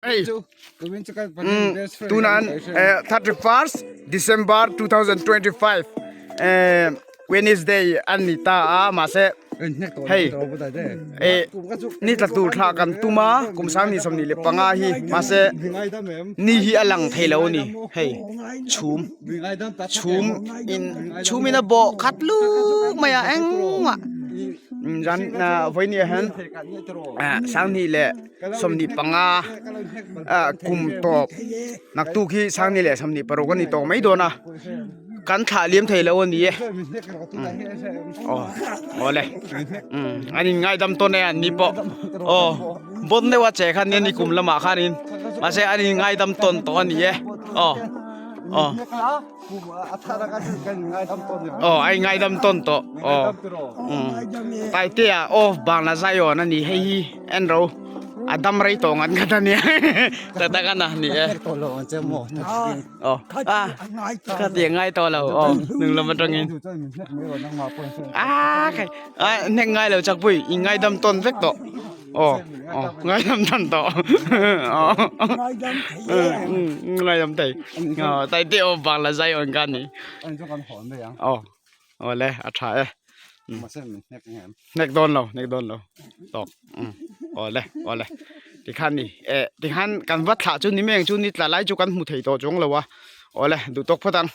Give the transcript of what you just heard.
Hei tunah 31st December 2025 Wednesday an ni ta a mahse hei ni tla tur thlah kan tum a kum sang ni 25 hi mahse ni hi a lang thei lo a ni hei chhum chhum in chhum in a bawh khat luk mai a engmah zan vawiin ah hian sanghnih leh 25 kum tawp naktuk hi sanghnih leh 26 a ni tawh mai dawn a kan thlah liam thei lo a ni e aw awle an in ngaidam tawn e an ni pawh aw bawt deuh a che khan nia ni kum lamah khanin mahse an in ngaidam tawn tawh a ni e aw aw. Aw a ingaidam tawn tawh aw Taitea off bangla Zion a ni hei hi en ro a dam rei tawh ngat ngat a nia tak tak a na ni e aw a ka ti ngai tawh lo aw hnung lam atangin a khai a hnek ngai lo chakpui ingaidam tawn vek tawh. Aw aw ngaidam tan tawh aw ngaidam thei aw tai te aw bangla zai awn ka ni aw aw le a tha e hnek dawn lo hnek dawn lo tawk aw le aw le tikhan ni eh tikhan kan va thlah chu ni mai ang chu ni tla lai chu kan hmu thei tawh chuang lo a aw le duh tawk phawt ang.